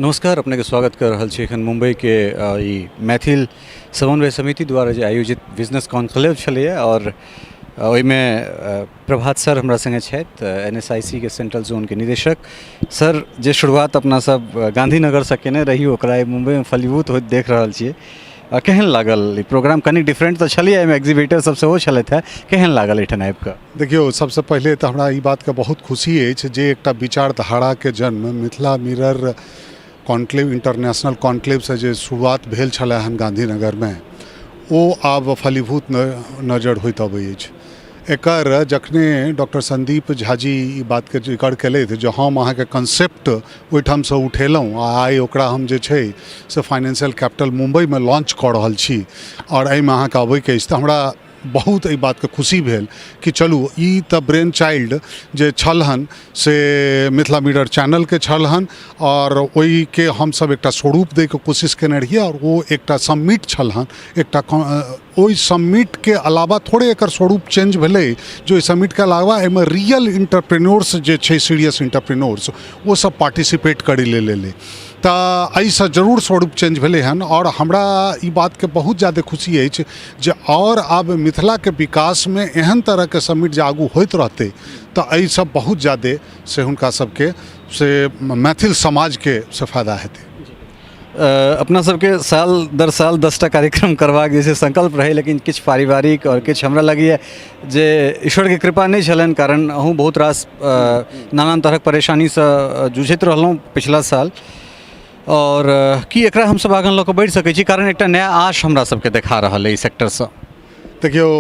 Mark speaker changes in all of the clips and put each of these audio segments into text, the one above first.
Speaker 1: नमस्कार, अपनेके स्वागत कर रहल छी एखन मुम्बईके ई मैथिल समन्वय समिति द्वारा जे आयोजित बिजनेस कॉन्क्लेव छलैए आओर ओहिमे प्रभात सर हमरा सङ्गे छथि, NSIC के सेंट्रल जोनके निदेशक। सर, जे शुरुआत अपना सब गांधीनगरसँ केने रही ओकरा आइ मुम्बईमे फलीभूत होइत देख रहल छियै। केहन लागल ई प्रोग्राम? कनि डिफरेंट तऽ छलैए, एहिमे एग्जीबिटर सब सेहो छलथि हेँ। केहन लागल एहिठाम आबिकऽ?
Speaker 2: देखियौ, सबसँ पहिले तऽ हमरा ई बातके बहुत खुशी अछि जे एकटा विचारधाराके जन्म मिथिला मिरर कॉन्क्लेव इंटरनेशनल कॉन्क्लेवसँ जे शुरुआत भेल छलै हन गांधीनगरमे, ओ आब फलीभूत नजर होइत अबै अछि। एकर जखने डॉक्टर संदीप झाजी ई बातके जिकर केलथि जे हम अहाँके कंसेप्ट ओहिठामसँ उठेलहुँ आ आइ ओकरा हम जे छै से फाइनेंशियल कैपिटल मुम्बईमे लॉन्च कऽ रहल छी आओर एहिमे अहाँके अबैके अछि, तऽ हमरा बहुत एहि बातके खुशी भेल कि चलू, ई तऽ ब्रेन चाइल्ड जे छल हन से मिथिला मिरर चैनलके छल हन आओर ओहिके हमसब एकटा स्वरूप दैके कोशिश केने रहियै आओर ओ एकटा सबमिट छल हन। एकटा ओहि समिटके अलावा थोड़े एकर स्वरूप चेंज भेलै जे ओहि समिटके अलावा एहिमे रियल इंटरप्रेन्योर्स जे छै, सीरियस इंटरप्रेन्योर्स, ओ सब पार्टिसिपेट करै लेल एलै, तऽ एहिसँ जरूर स्वरूप चेंज भेलै हन। आओर हमरा ई बातके बहुत ज्यादे खुशी अछि जे आओर आब मिथिलाके विकासमे एहन तरहके समिट जे आगू होइत रहतै तऽ एहिसँ बहुत ज्यादे से हुनका सबके से मैथिल समाजके से फायदा हेतै।
Speaker 1: अपना सबके साल दर साल 10टा कार्यक्रम करबाक जे छै संकल्प रहै, लेकिन किछु पारिवारिक आओर किछु हमरा लगैए जे ईश्वरके कृपा नहि छलनि, कारण अहूँ बहुत रास नानान तरहक परेशानीसँ जूझैत रहलहुँ पिछला साल। आओर की एकरा हमसब आगाँ लऽ कऽ बढ़ि सकै छी? कारण एकटा नया आश हमरा सबके देखा रहल अइ एहि सेक्टरसँ।
Speaker 2: देखियौ,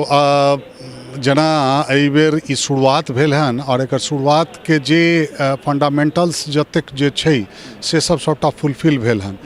Speaker 2: जेना एहिबेर ई शुरुआत भेल हन आओर एकर शुरुआतके जे फंडामेंटल्स जतेक जे छै से सब सबटा फुलफिल भेल हन।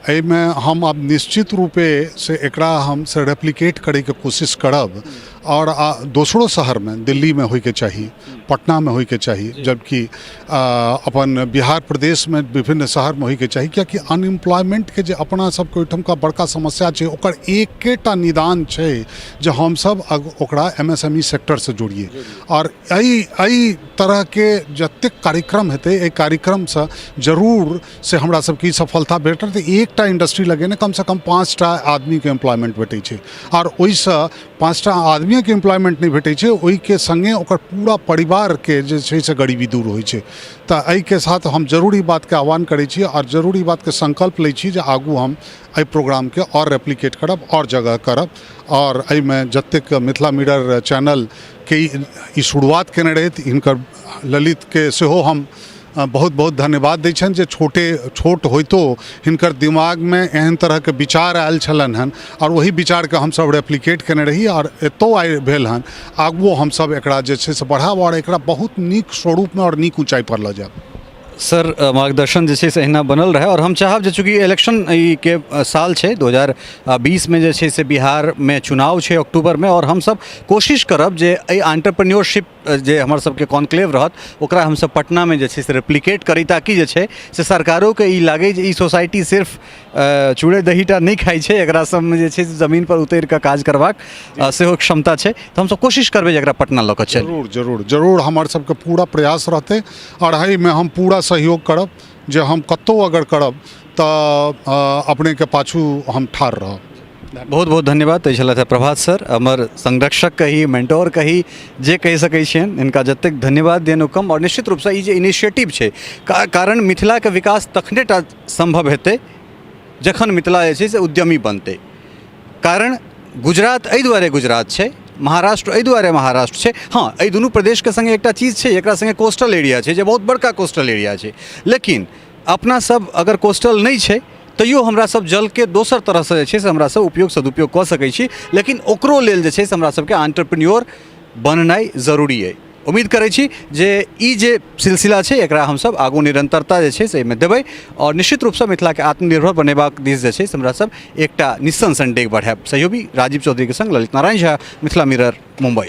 Speaker 2: एहिमे हम आब निश्चित रूपे से एकरा हम से रेप्लिकेट करैके कोशिश करब आओर दोसरो शहरमे, दिल्लीमे होइके चाही, पटनामे होइके चाही, जबकि अपन बिहार प्रदेशमे विभिन्न शहरमे होइके चाही, कियाकि अनएम्प्लॉयमेन्टके जे अपना सबके ओहिठुमका बड़का समस्या छै, ओकर एकेटा निदान छै जे हमसब ओकरा MSME सेक्टरसँ जोड़िए। आओर एहि तरहके जतेक कार्यक्रम हेतै, एहि कार्यक्रमसँ जरूर से हमरा सबके ई सफलता भेटत। तऽ एकटा इंडस्ट्री लगेने कमसँ कम 5टा आदमीके एम्प्लॉयमेन्ट भेटै छै आओर ओहिसँ 5टा आदमीके एम्प्लॉयमेन्ट नहि भेटै छै, ओहिके सङ्गे ओकर पूरा परिवारके जे छै से गरीबी दूर होइ छै। तऽ एहिके साथ हम जरूर ई बातके आह्वान करै छी आओर जरूर ई बातके संकल्प लै छी जे आगू हम एहि प्रोग्रामके आओर रेप्लिकेट करब, आओर जगह करब। आओर एहिमे जतेक मिथिला मिरर चैनलके ई शुरुआत केने रहथि, हिनकर ललितके सेहो हम बहुत बहुत धन्यवाद दै छनि जे छोटे छोट होइतो हिनकर दिमागमे एहन तरहके विचार आयल छलनि हन आओर ओहि विचारके हमसब रेप्लिकेट केने रही आओर एतौ आइ भेल हन। आगुओ हमसब एकरा जे छै से बढ़ायब आओर एकरा बहुत नीक स्वरूपमे आओर नीक ऊँचाइपर लऽ जायब।
Speaker 1: सर, मार्गदर्शन जे छै से एहिना बनल रहै आओर हम चाहब जे चूँकि इलेक्शन ई के साल छै, 2020मे जे छै से बिहारमे चुनाव छै अक्टूबरमे, आओर हमसब कोशिश करब जे एहि एंटरप्रेन्योरशिप जे हमर सबके कॉन्क्लेव रहत ओकरा हमसब पटनामे जे छै से रेप्लिकेट करी, ताकि जे छै से सरकारोके ई लागै जे ई सोसाइटी सिर्फ चूड़े दहीटा नहि खाइ छै, एकरा सबमे जे छै से जमीनपर उतरि कऽ काज करबाक सेहो क्षमता छै। तऽ हमसब कोशिश करबै जे एकरा पटना लऽ कऽ चली।
Speaker 2: जरूर जरूर जरूर, हमर सबके पूरा प्रयास रहतै आओर एहिमे हम पूरा सहयोग करब जे हम कतहु अगर करब तऽ अपनेके पाछू हम ठाढ़ रहब।
Speaker 1: बहुत बहुत धन्यवाद। तऽ छलथि प्रभात सर, हमर संरक्षक कही, मेंटोर कही, जे कहि सकै छियनि, हिनका जतेक धन्यवाद दियनि ओ कम। आओर निश्चित रूपसँ ई जे इनिशिएटिव छै, कारण मिथिलाके विकास तखने टा सम्भव हेतै जखन मिथिला जे छै से उद्यमी बनतै। कारण गुजरात एहि दुआरे गुजरात छै, महाराष्ट्र एहि दुआरे महाराष्ट्र छै। हँ, एहि दुनू प्रदेशके सङ्गे एकटा चीज छै, एकरा सङ्गे कोस्टल एरिया छै जे बहुत बड़का कोस्टल एरिया छै, लेकिन अपना सब अगर कोस्टल नहि छै तैयो हमरा सब जलके दोसर तरहसँ जे छै से हमरा सब उपयोग सदुपयोग कऽ सकै छी, लेकिन ओकरो लेल जे छै से हमरा सबके आंट्रप्रेन्योर बननाइ जरूरी अइ। उम्मीद करै छी जे ई जे सिलसिला छै एकरा हमसब आगू निरन्तरता जे छै से एहिमे देबै आओर निश्चित रूपसँ मिथिलाके आत्मनिर्भर बनेबाक दिस जे छै से हमरा सब एकटा निस्सन सन डेग बढ़ायब। सहयोगी राजीव चौधरीके सङ्ग ललित नारायण झा, मिथिला मिरर, मुम्बई।